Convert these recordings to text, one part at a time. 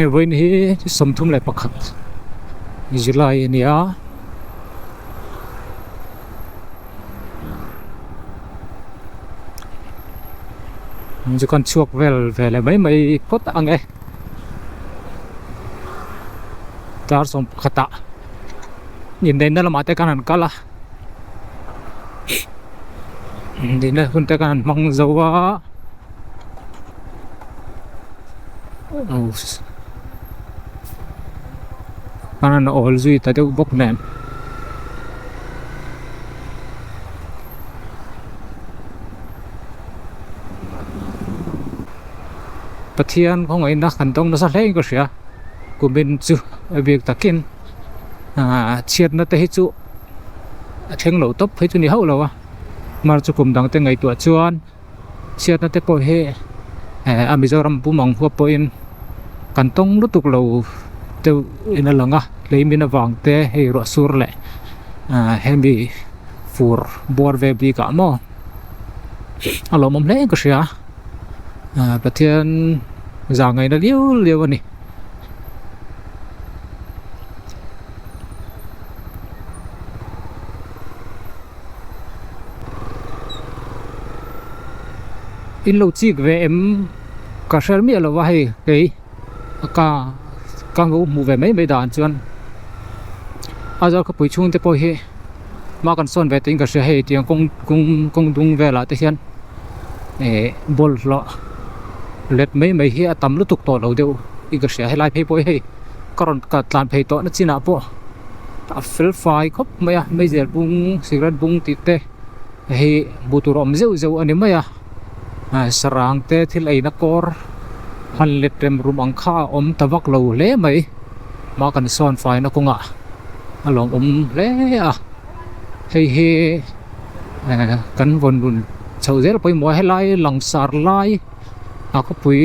Hei vawiin hi 31 July a ni a. Chu kan chhuak vel ve leh mai mai phawt ang e dar sawm pakhatah inneihna lamah te khan an kal a inneihna hun te khan an hmang zo a khan an awl zui ta deuh bawk nen. Pathian khawngaihna kan dawng nasa hle in ka hria kumin chu a bik takin ahh chhiatna te hi chu a thleng lo tawp phei chu ni hauh lo a mar chu kum dang te ngaihtuah chuan chhiatna te pawh hi eh a Mizoram pum ang huap pawhin kan tawng lutuk lo deuh in a lang a leimin avang te hei ruah sur leh ahh hemi fur buar ve bik ah maw a lawmawm hle ka hria ahh Pathian zah ngaihna liau liau a ni. In lo chik ve em ka hre miah lo va hei kei ka ka lo hmuh ve mai mai dan chuan Aizawl khawpui chhung te pawh hi hma kan sawn ve tih in ka hria hei tiang kawng kawng kawng dung velah te hian eh bawlhhlawh let mai mai hi a tam lutuk tawh lo deuh in ka hria helai phei pawh hi hei ka rawn tlan phei tawh na chinah pawh. A fel fai khawp mai a meizel bung cigarette bung tih te hei hmuh tur a awm zeuh zeuh a ni mai a sarang te thil eina kawr han let rem rum ang kha a awm ta vak lo hle mai hma kan sawn faina kawngah a lawmawm hle a hei hi kan vawn run chhoh zel pawimawh a helai langsar lai a khawpui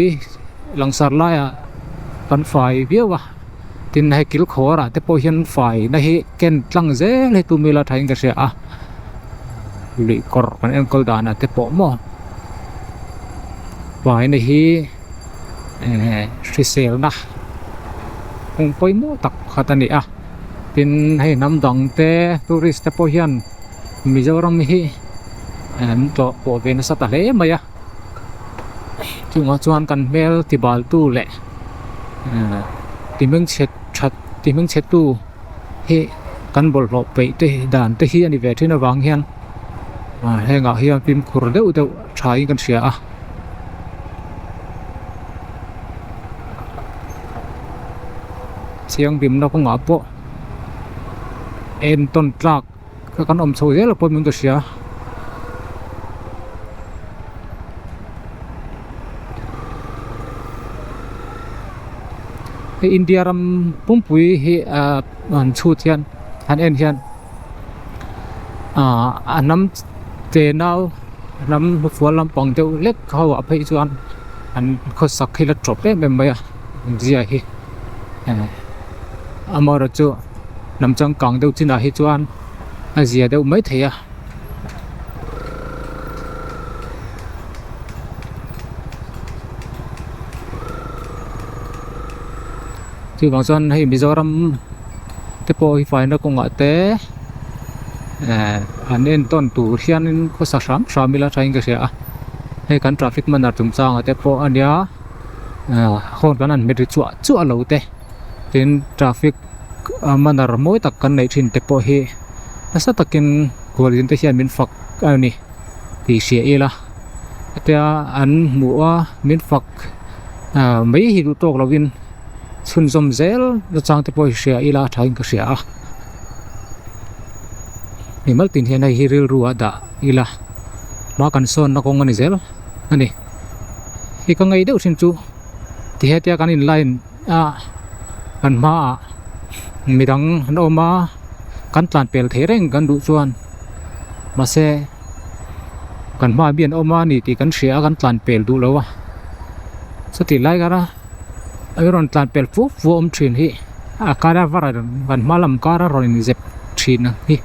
langsar laiah kan fai viau a. Tin hei kil khawr ah te pawh hian fai na hi ken tlang zel hi tum ila thain ka hria a lui kawr kan enkawl dan ah te pawh maw fai na hi eh hrisel na kawng pawimawh tak pakhat a ni a tin hei hnam dang te tourist te pawh hian Mizoram hi an tlawh pawh ve nasa ta hle mai a chungah chuan kan hmel ti bal tu leh. Ti hmingchhe that ti hmingchhe tu hi kan bawlhhlawh peih te dan te hi a ni ve thin avang hian hengah hian fimkhur deuh deuh tha in kan hria a. Thianghlimna kawngah pawh entawn tlak kan awm chho zel pawh min ka hria. Hei India ram pumpui hi ah an chhut hian an en hian ah a hnam te nau hnam hnufual lampang deuh hlek ho ah phei chuan an khawsak hi la tawp em em mai a zia hi eh amaherawhchu. Hnam changkang deuh chinah hi chuan a zia deuh mai thei a. Chuvang chuan hei Mizoram te pawh hi faina kawngah te eh an entawn tur hianin khawsa hram hram ila thain ka hria a hei kan traffic manner chungchangah te pawh a nia ah horn kan han hmet ri chuah chuah lo te. Tin traffic manner mawi tak kan neih thin te pawh hi nasa takin khualzin te hian min fak a ni tih hria ila hetia an hmuh a min fak ah mai hi duh tawk lovin chhunzawm zel nachang te pawh hi hria ila a thain ka hria a mimal tin hian hei hi rilru ah dah ila hma kan sawnna kawng a ni zel a ni hi ka ngei deuh thin chu ti hetia kan in line a kan hmaah midang an awm a kan tlan pel thei reng kan duh chuan mahse kan hmaah mi an awm a ni tih kan hria a kan tlan pel duh lo a chutih lai kara a rawn tlan pel fuh fuh awm thin hi a kara var a kan hma lam kara rawn inzep thin ang hi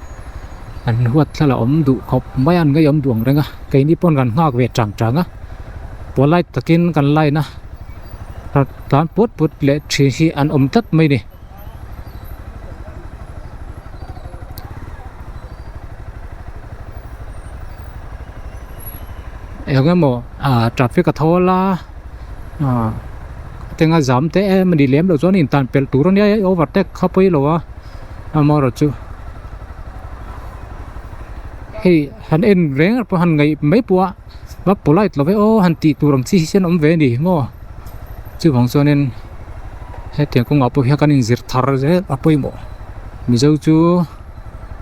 an huat thla la awm duh khawp mai a an ngeiawm duh ang reng a keini pawn kan nghak ve tang tang a polite takin kan line a. tlan put put leh thin hi an awm tlat mai a ni. Eng emaw ah traffic a thawl a ah tenga zam te em a nih lem loh chuan intan pelh tur a nia overtake kha pawi lo a amaherawhchu hei han en reng pawh han ngaih mai pawh a va polite lo ve aw han tih tur ang chi hi hian a awm ve a ni maw chuvang chuanin hetiang kawngah pawh hian kan inzir thar zel a pawimawh mizo chu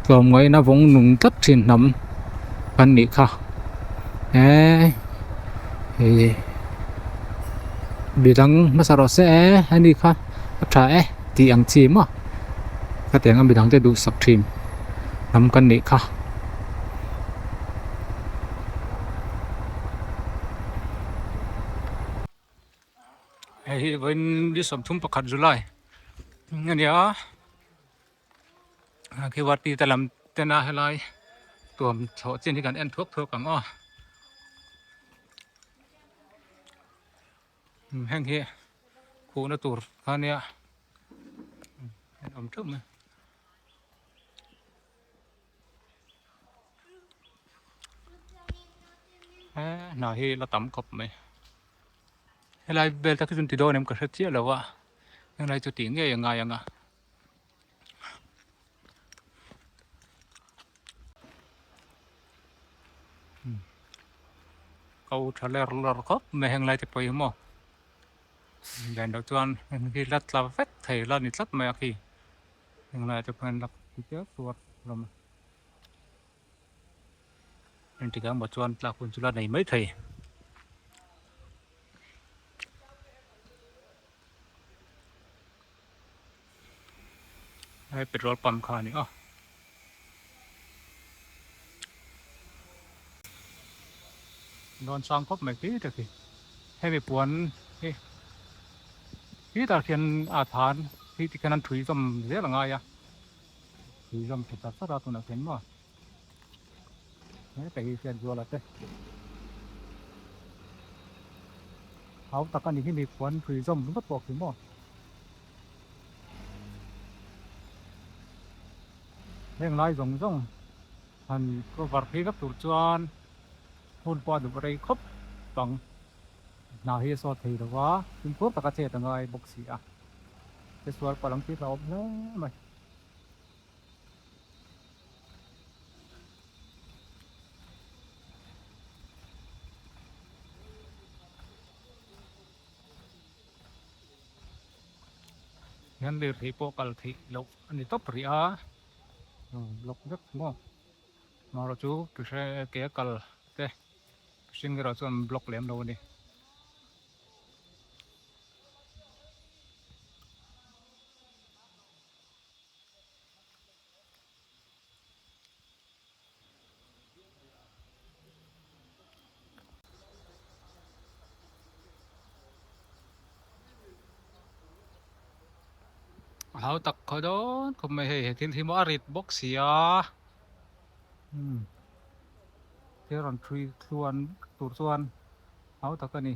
tlawmngaihna vawng nung tlat thin hnam kan nih kha eee hei midang hmasa rawh se e ani kha a tha e tih ang chi maw khatiang a midang te duhsak thin hnam kan nih kha. Hei hi vawiin ni 31 July a ni a Guwahati te lam tena helai tuam chhoh chin hi kan en thuak thuak ang aw heng hi khuhna tur kha nia an awm theuh mai. He hna hi la tam khawp mai helai vel tak hi chu an ti dawn em ka hre chiah lo a helai chu tih ngei a ngai ang a. Ko tha ler ler khawp mai heng lai te pawh hi maw dan loh chuan heng hi la tla vek thei la ni tlat mai a khi. Henglai te pawh hian lak chiah suar hlawm a engtikah emaw chuan tlak hun chu la nei mai thei. Hei petrol pump kha a ni aw. Dawn sang khawp mai khi tak hi hemi puan hi khitah khian a than khi tikhian an thui zawm zel a ngai a thui zawm tha tak tak a tunah khian maw hetah hi hian zuala te hau tak a ni hi mi puan thui zawm ringawt pawh khi maw. Heng lai zawng zawng han cover phei vek tur chuan hun pawh a duh rei khawp ang. Hna hi a sawt thei lo va, fimkhur taka chet a ngai bawk si a, chesual palh ang tih hlauhawm hle mai. Hian lirthei pawh kal theih loh a ni tawp rih a block vek maw amaherawh chu ke a kal te mihring erawh chuan block lem lo a ni. A hau tak khaw dawn khawp mai hei he thil hi maw a rit bawk si a umm thil rawn thui thluan tur chuan hau tak a ni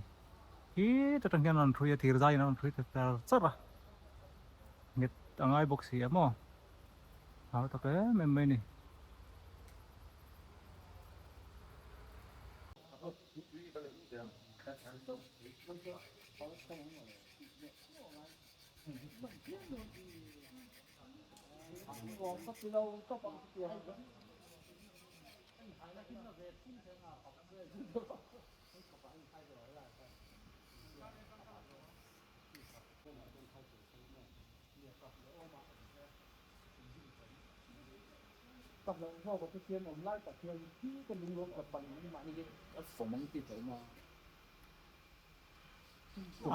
khi ta tang hian a rawn thui a thir zaiin a rawn thui ta char char a nghet a ngai bawk si a maw. Hau tak em em mai a ni.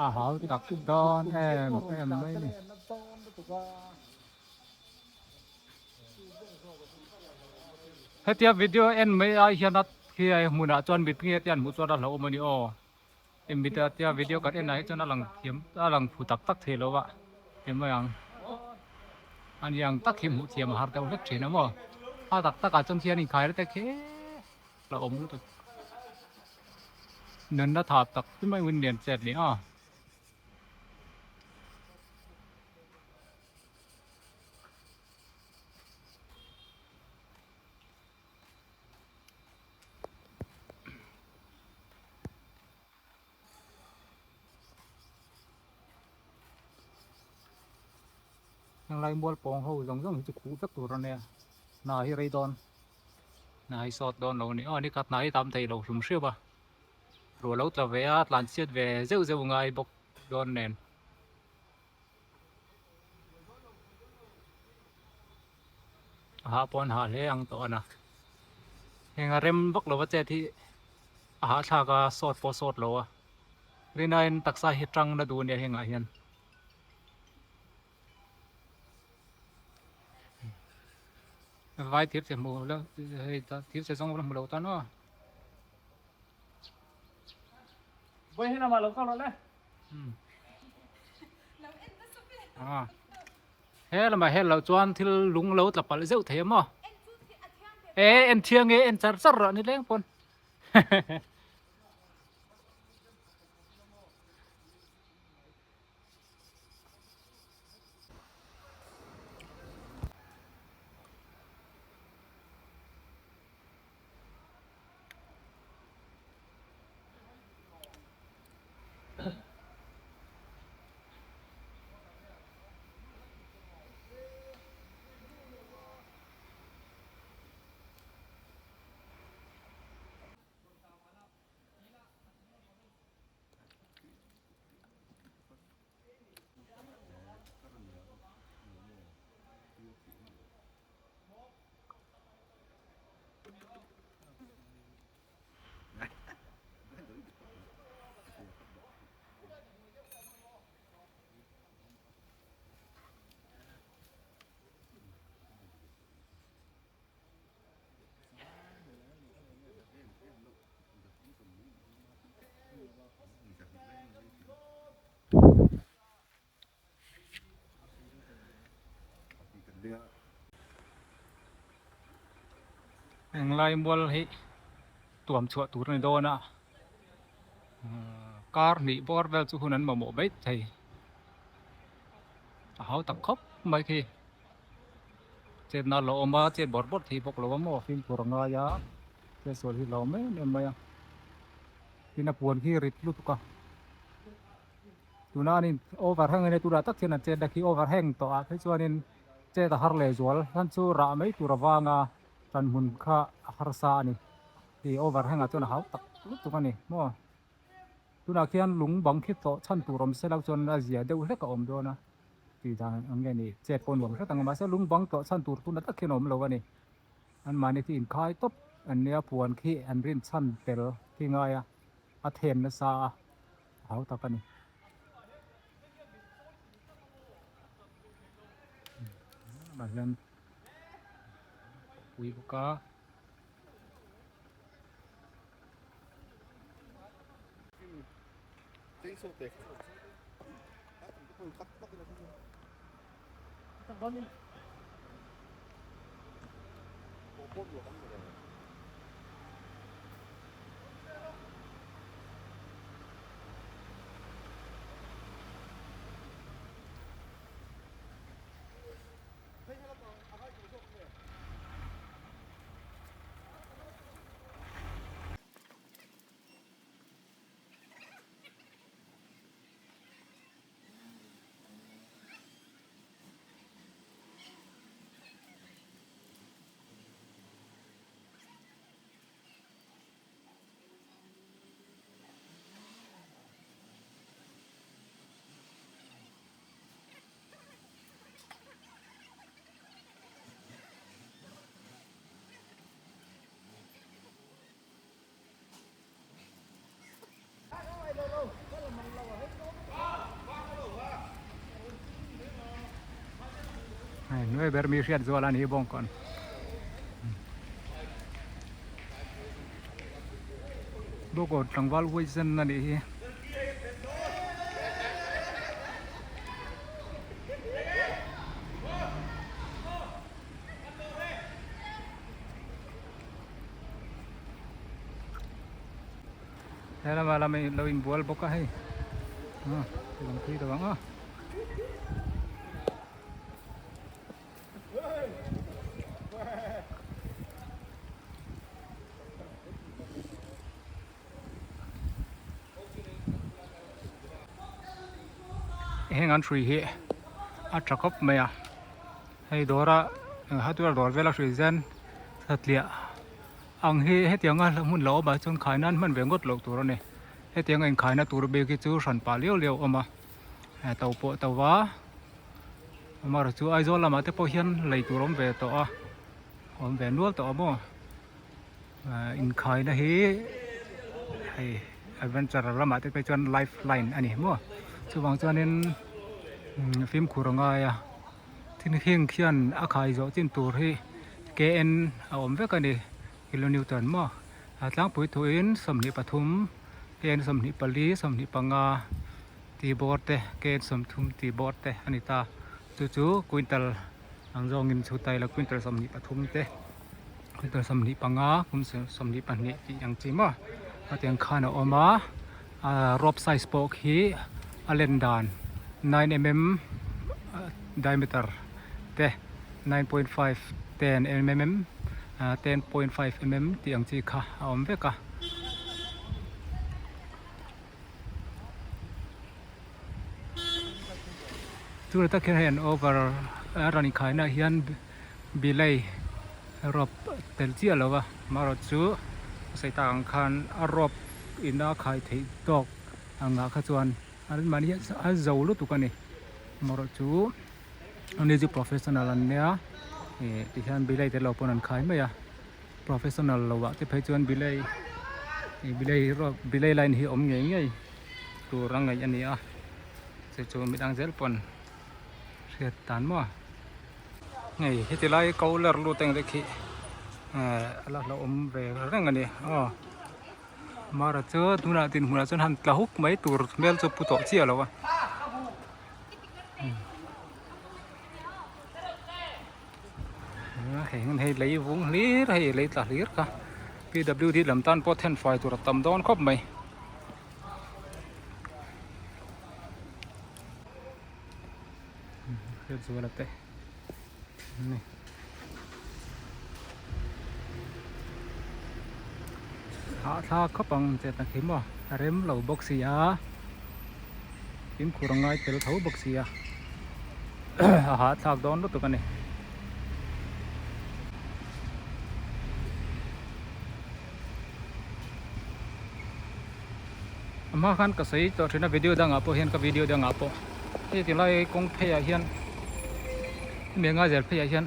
A hau tak dawn em em mai a ni. Hetia video en mai ai hian a khi ai hmunah chuan mit nge te an hmuh chuan a hlauhawm a ni aw. Emmite a tia video kan en ah hi chuan a lang thiam a lang phu tak tak thei lo a ti mai ang a ni ang tak hi hmuh thiam a har deuh hlek thin a maw a tak tak ah chuan khian inkhai rete khe la awm lutuk nunna tha tak chu mai win lian chet ni a. Henglai mual pawng ho zawng zawng hi chu khuh vek tur a nia hna hi rei dawn hna hi sawt dawn lo a ni aw ni khat hna hi tam thei lo hlum hriau a ruah lo tla ve a tlan chhiat ve zeuh zeuh ngai bawk dawn nen. A hah pawh an hah hle ang tawh a na. Heng a rem vak lova chet hi a hahthlak a sawt pawh a sawt lo a. Rinaiin taksa hi tang na duh a nia hengah hian. Vai thir che hmu lo hei thir che zawng hmu lo tan aw. Vawi hi lamah lo kal rawh le. He lamah hian loh chuan thil lung lo tla palh zeuh thei a maw? E en thiang e en char char rawh ni leng pawn. Englai mual hi tuam chhuah tur a ni dawn a kar hnih bawr vel chu hun an mamawh mai thei a hau tak khawp mai khi chetna lo awm a chet bawrh bawrh thei bawk lo a maw fimkhur a ngai a chetsual hi lo awm em em mai a tin a puan khi rit lutuk a. Tuna an in overhang a nia tunah tak hian an chet na khi overhang tawh ah phei chuanin chet a har leh zual hlan chu rah mai tur avanga tan hmun kha a harsa a ni tih overhang ah chuan a hau tak lutuk a ni maw tunah khian lung bang khi tawh chhan tur awm se lo chuan a zia deuh hlek a awm dawn a tih dan ang nge ni chet pawh nuam hret ang a mahse lung bang tawh chhan tur tunah tak hian a awm lo a ni anmahni khi inkhai tawp an nia puan khi an rin chhan tel khi ngai a a them nasa a. Hau tak a ni. Tah hian pui bawk a. Hei hnuai ber mi hriat zual a ni bawngkawn. Bawngkawn tlangval huaisen a nih hi. He lama lama lo inbual bawk a hei ah lang thui lo ang a. Heng an hrui hi a tha khawp mai a. Hei dawra hardware dawr vela hrui zen satliah ang hi hetianga hmun lo awmah chuan khai nan hman ve ngawt loh tur a ni. Hetianga inkhaina tur bik hi chu hran pah liau liau a awm a to pawh to va amaherawh chu Aizawl lamah te pawh hian lei tur awm ve tawh a awm ve nual tawh a maw inkhaina hi hei adventure lamah te phei chuan life line a ni maw chuvang chuanin fimkhur a ngai a. Thil heng khian a khai zawh chin tur hi kn a awm vek a ni kilonewton maw a tlangpui thuin 23 kn 24 25 tih bawr te kn 30 tih bawr te a ni ta chu chu quintal ang zawngin chhut a ila quintal 23 te quintal 25 kum 22 tih ang chi maw hetiang khan a awm a. Rope size pawh khi a len dan 9mm diameter te 9.5 10mm 10.5mm tih ang chi kha a awm vek a. Chuvang tak hian hei an over a rawn inkhaina ah hian bilei rope tel chiah lo va amaherawhchu a sawi tak ang khan a rope in a khai theih tawk angah kha chuan an mahni hian a zo lutuk a ni amaherawhchu ani chu professional an nia ih tihian bilei te lo pawn an khai mai a professional lo ah te phei chuan bilei ih bilei rope bilei line hi awm ngei ngei tur a ngaih a ni a chu chu midang zel pawn hriat dan maw. Hei heti lai ko ler lut eng te khi eh a la hlauhawm ve reng a ni aw mara chu tunah dinhmunah chuan han tla huk mai tur hmel chu pu tawh chiah lo a hei hei lei vung hlir hei lei tla hlir kha P W D lam tan pawh then fai tur a tam dawn khawp mai. Hriatzuala te an ni. Hahthlak khawp ang chet na khi maw a rem lo bawk si a fimkhur a ngai tel tho bawk si a a hahthlak dawn lutuk a ni. A hma khan ka sawi tawh thin a video dangah pawh hian ka video dangah pawh hei tilai kawng pheiah hian hemi anga zel pheiah hian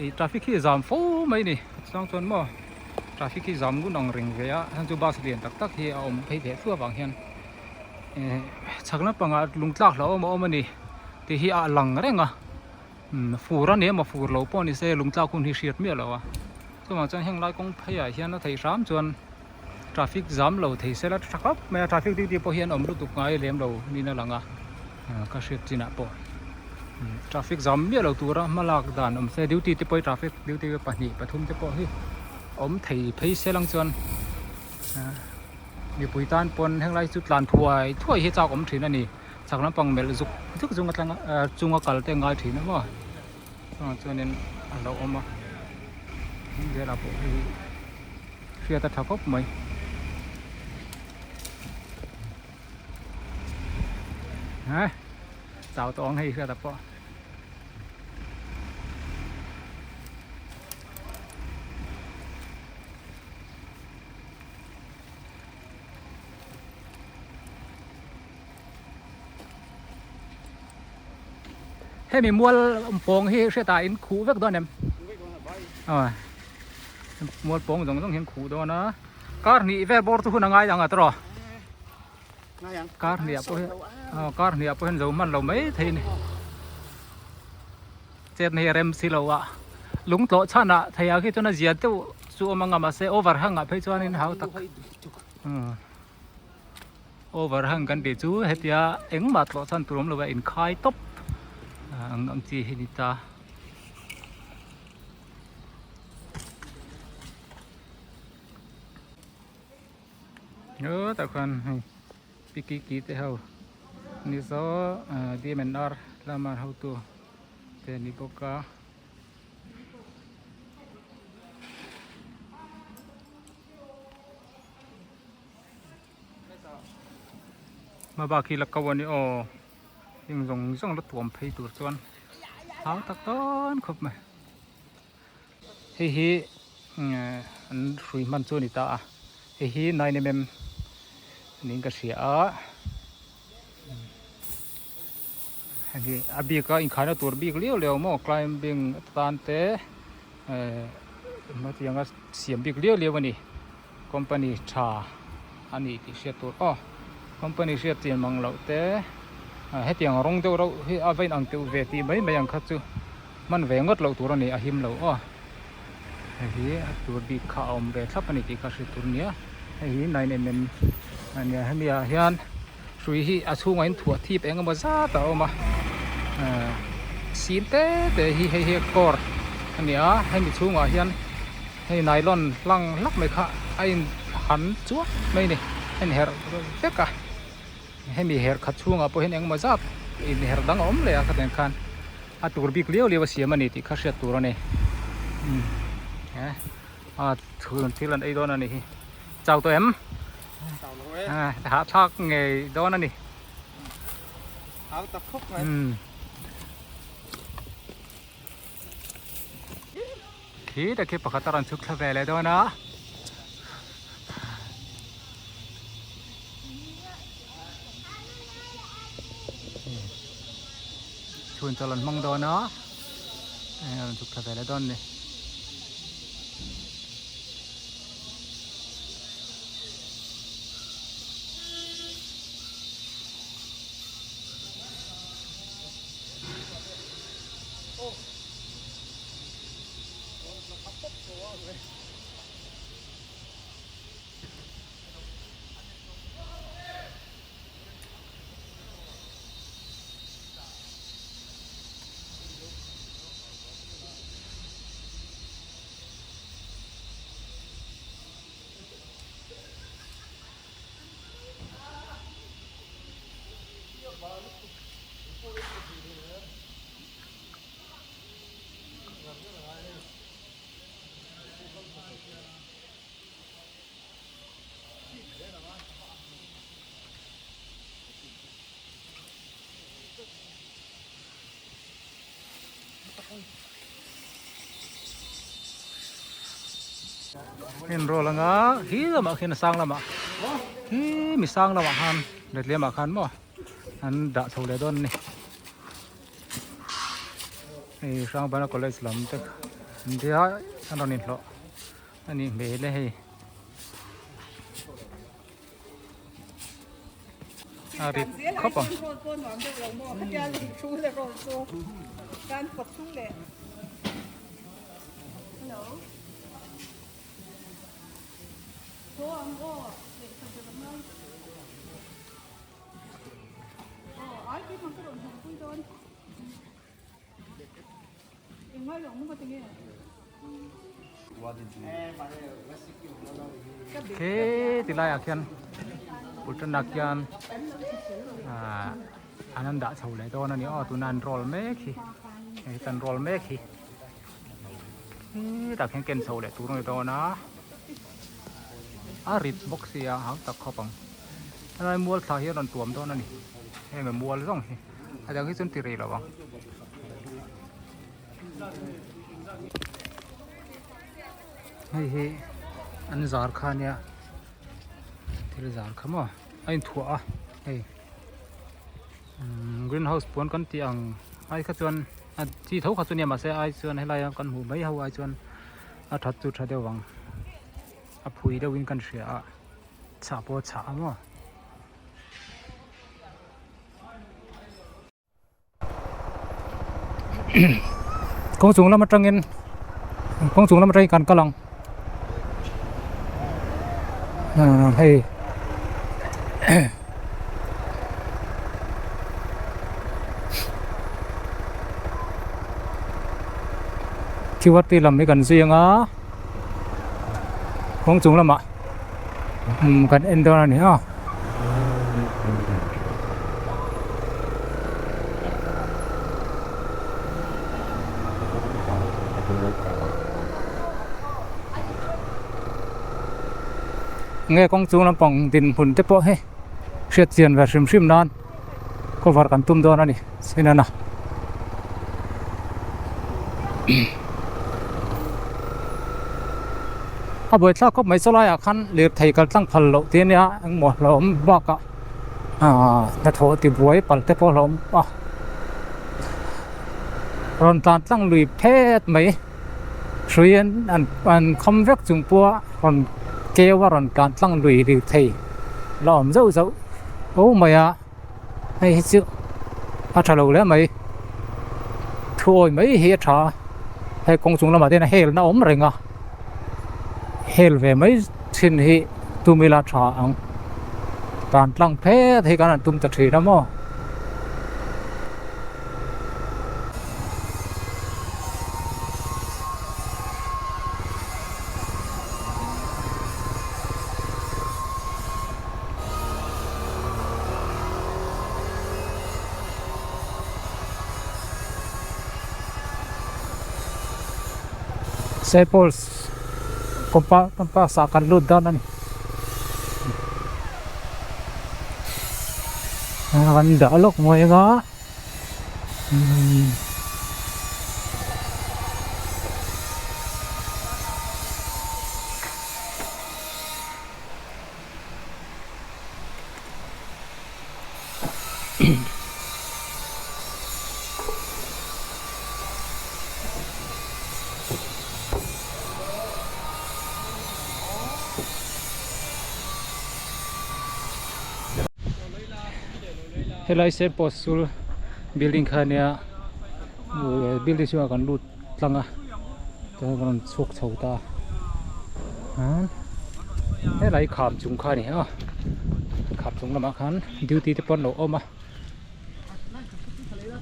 ih traffic hi zam fo mai a ni chuang chuan maw traffic hi zam ngun ang reng ve a chhan chu bus lian tak tak hi a awm phei ve fua vang hian eh chhak lampangah lung tlak hlauhawm a awm a ni tih hi a lang reng a fur a ni emaw fur lo pawh ni se lung tlak hun hi hriat miah lo a chuvang chuan heng lai kawng pheiah hian a theih hram chuan. Traffic zam lo thei sela tha khawp mai a traffic duty pawh hian awm lutuk ngai lem lo niin a lang a ka hriat chinah pawh traffic zam miah lo tura hma lak dan awm se duty te pawh hi traffic duty pahnih pathum te pawh hi awm thei phei se lang chuan mipui tan pawn henglai chu tlan thuai thuai hi chak awm thin a ni chak lampang melh zuk zuk zung atanga chunga kal te a ngai thin a maw. Chungah chuanin a lo awm a velah pawh hei hriat a tha khawp mai eh chau tawh ang hei hriat ah pawh. Hemi mual pawng hi hriat ah in khuh vek dawn em? Aw mual pawng zawng zawng hian khuh dawn a kar hnih vel bawr chu hun a ngai ang a tawh kar hnih ah pawh hian aw kar hnih ah pawh hian zo hman lo mai thei a ni chet na hi a rem si lo a lung tlawh chhan ah thei ah khi chuan a zia deuh chu awm ang a mahse over hang ah phei chuan in hau tak umm. Over hang kan tih chu hetia engmah tlawh chhan tur awm lo a inkhai tawp ang ang chi hi ni ta. Hetah khan hei pikiki te ho ni saw DMNR lama hotu te ni bawk a. Hma bak hi la ko a ni aw heng zawng zawng la tuam phei tur chuan Hau tak dawn khawp mai. Hei hi an hrui hman chu a ni ta a, hei hi 9mm niin ka hria a. Hei hi a bik a inkhaina tur bik liau liau maw climbing atan te eh hetianga siam bik liau liau a ni. Company tha a ni tih hriat tur aw company hriat chian mang loh te hetiang rawng deuh reuh hi a va inang teuh ve tih mai mai ang kha chu hman ve ngawt loh tur a ni a him lo aw hei hi a tur bik kha a awm ve thlap a ni tih kha hriat tur a nia hei hi 9mm a nia hemi ah hian hrui hi a chhungah in thuah thip eng emaw zat a awm a sim te te hi hei hi core a ni a hemi chhungah hian. Hei nylon hlang hlak mai kha a in han chuak mai a ni a in herh vek a hemi herh khat chhungah pawh hian engemaw zat in herh dang a awm leh a khatiang khan a tur bik liau liau a siam a ni tih kha hriat tur a ni a thil an ei dawn a ni hi chau tawh em hahthlak ngei dawn a ni. Khi tak khi pakhat a rawn chhuk thla ve leh dawn a. Chhun chawlh an hmang dawn a. A rawn chhuk thla ve leh dawn a ni. Heng roll anga khi lamah khian a sang lamah khi mi sang lamah khan letliam ah khan maw an dah chho leh dawn a ni. Hei Hrangbana college lam te an tia an rawn inhlawh a nih hmel e hei. A rit khawp ang. Khi ti laiah khian pulṭanah khian ahh an han dah chho leh dawn a ni aw tuna an roll mek hi hei an roll mek hi khitah khian ken chho leh tur a ni dawn a a rit bawk sia a hau tak khawp ang. Helai mual thla hi a rawn tuam dawn a ni heng mual zawng hi a dang hi chuan ti rih lo ang. Hei hi an zar kha ania thil zar kha maw a inthuah a hei umm green house puan kan tih ang ai kha chuan a chi tho kha chu nia mahse ai chuan helai a kan hmuh mai ho ai chuan a that chu tha deuh ang a phui deuhin kan hria a. Chhah pawh a chhah a maw? Kawng chung lam atangin kawng chung lam atangin kan kal ang hei Thiwati lam hi kan zui anga kawng chung lamah umm kan en dawn a ni a. Nge kawng chung lampang dinhmun te pawh hi hriat chian ve hrim hrim nan cover kan tum dawn a ni Sinana. A buaithlak khawp mai saw laiah khan lirthei kal tlang phal loh tih ania engmaw hlauhawm bakah ahh hnathawh tibuai pal te pawh hlauhawm a rawn tlan tlang lui phet mai hrui an an kham vek chung pawha rawn keu a rawn tlan tlang lui lirthei la awm zauh zauh fo mai a. Hei hi chu a tha lo hle mai thuawi mai hi a tha a hei kawng chung lamah te hian hel na awm reng a hel ve mai thin hi tum ila tha ang tan tlang phet hi kan han tum ta thin a maw. Saint Paul's compound campus ah kan lut dawn a ni kan dah lawk mai anga umm. Helai Saint Paul's School building kha ania building chhungah kan lut tlang a chuan kan rawn chhuak chho ta a helai kham chung kha a ni a kham chung lamah khan duty te pawh an lo awm a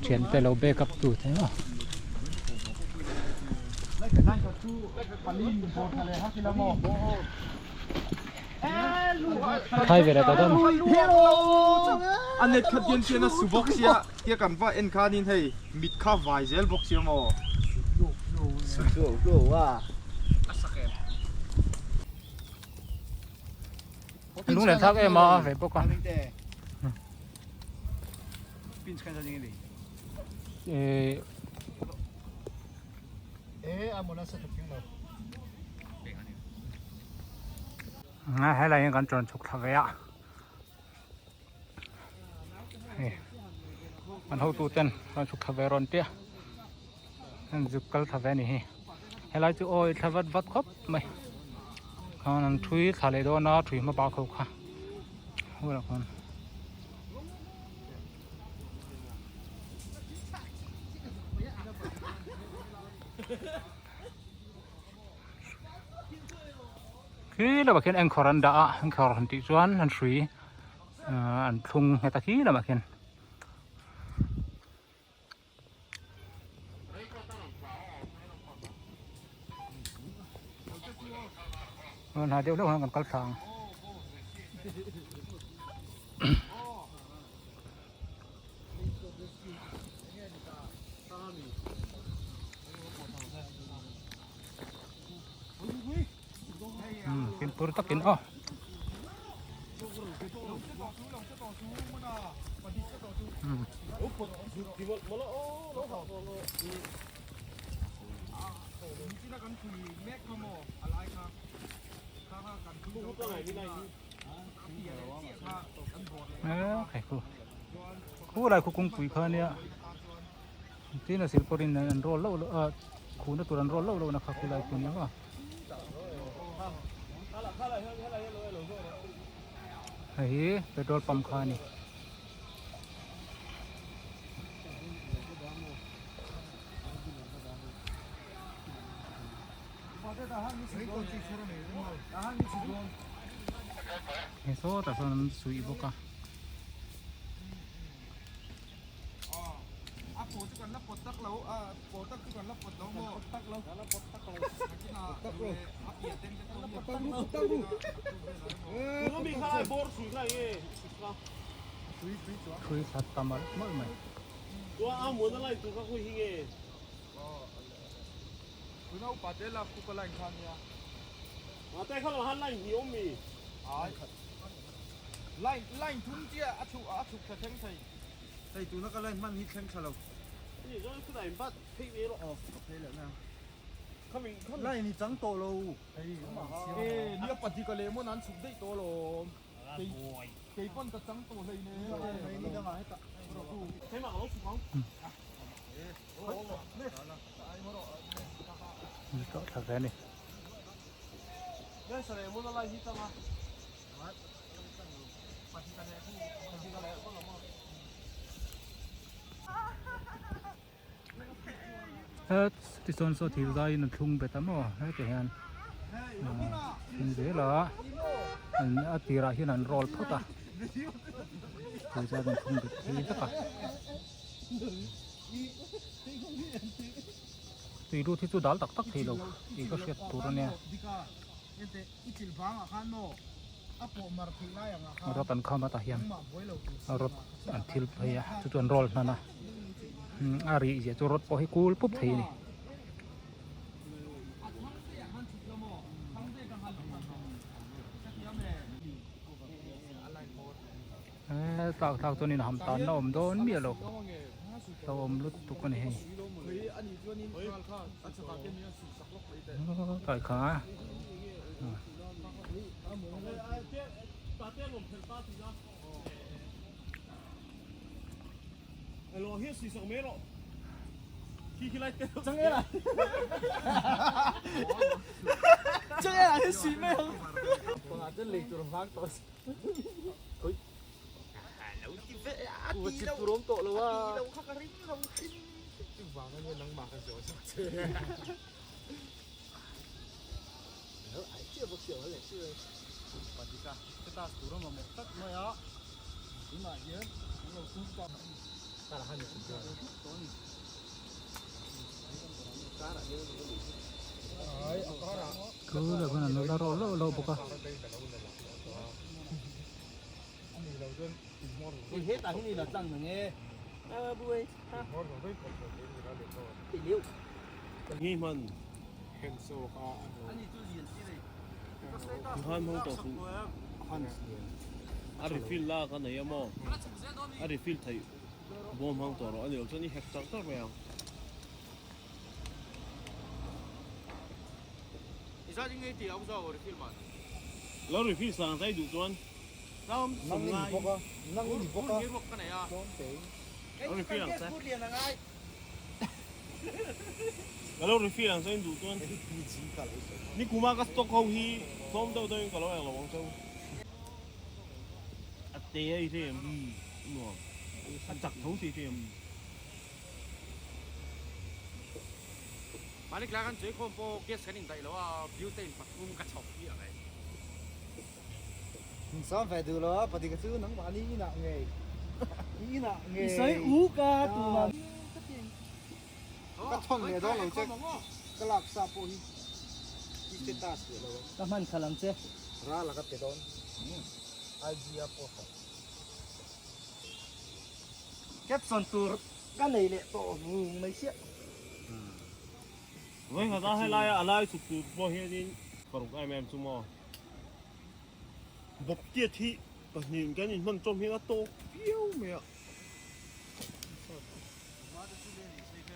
thian te lo back up tu te maw. Khai ve la ta dawn. A net kha tian tian a su bawk sia tia kan va en khanin hei mit kha vai zel bawk sia maw. Lung len thlak em a ve bawk a. Eh. Helai hian kan chuan chhuk thla ve a hei an hotu ten rawn chhuk thla ve rawn tia an zuk kal thla ve a ni hi helai chu awi thla vat vat khawp mai khan an thui thla leh dawn a thui hma bak ho kha bulah khan. Khi lamah khian anchor an dah a anchor han tih chuan an hrui ahh an thlung nghet a khi lamah khian. Hna deuh hlauh hian kan kal thla ang. Fimkhur takin aw. Khu lai khu kawngpui kha ania tin a silpawrin an roll loh loh a khuhna tur an roll loh loh na kha khu lai khu ania maw hei hi petrol pump kha a ni. Hei sawtah sawn an suih bawk a. Thui thla ta mawlh mawlh mai. Line line thum chiah a chhuk a chhuk thla thleng thei. Hei tuna ka line hman hi thleng thla lo. Line i chang tawh lo. E nia pahnih ka leh mawn an chhuk daih tawh alawm. Kei kei pawn ka chang tawh hlei nen. Ni dangah hetah. Tawh thla ve a ni. Het tichuan saw thir zaiin an thlung bet a maw hetah hian thlung zel a an a tirah hian an roll phawt a thir zaiin an thlung bet phei vek a tui lut hi chu dal tak tak thei lo tih ka hriat tur a nia. Rod an kham a tah hian rod an thil phei a chu chu an roll hnan a a rih zia chu rod pawh hi kul pup thei a ni. He tlak thlak chuan in ham tan na awm dawn miah lo hlauhawm lutuk a ni hei tlai kha Thu leh hun an lo la rawh loh loh bawk a.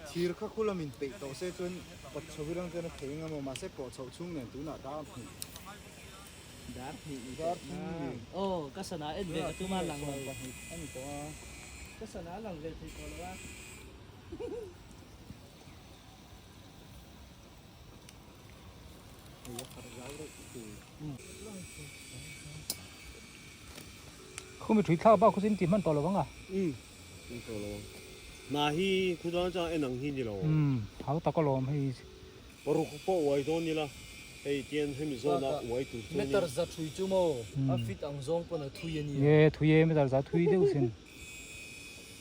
Thir kha khu lamin peih tawh se chuan pawt chho hi lang chuan a thei eng emaw mahse pawh chhoh chhung nen tunah dar hnih dar hnih ni tawh na aw ka sana en ve ka tum a lang lo pahnih a ni tawh a ka sana a lang ve thei tawh lo a. Khumi thui thlak bak khu chu in ti hman tawh lo ang a. Umm in tawh lo ang. Hna hi khu chuan chuan en ang hi ni lo. Umm hau tak alawm hei. Paruk pawh uai dawn ila hei tian hemi zawn a uai tur chu ni. Meter za thui chu maw a fit ang zawng pawn a thui a nia. Nge thui e meter za thui deuh sin.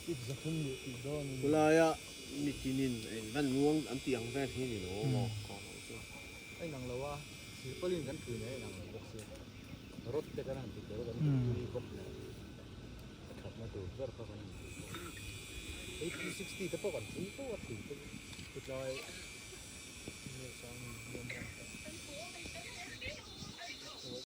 Fit za thum leh tih dawn in. Khulaia mitinin a in van muang an tih ang vel hi ni lo maw. A inang lo a, silpawlin kan thui nen a inang lo bawk sia. Rod te kan han ti tel kan duh tui bawk nen a thatna tur ber kha kan han ti bawk. 80 60 te pawh kan thui fo a thui te chu tlai.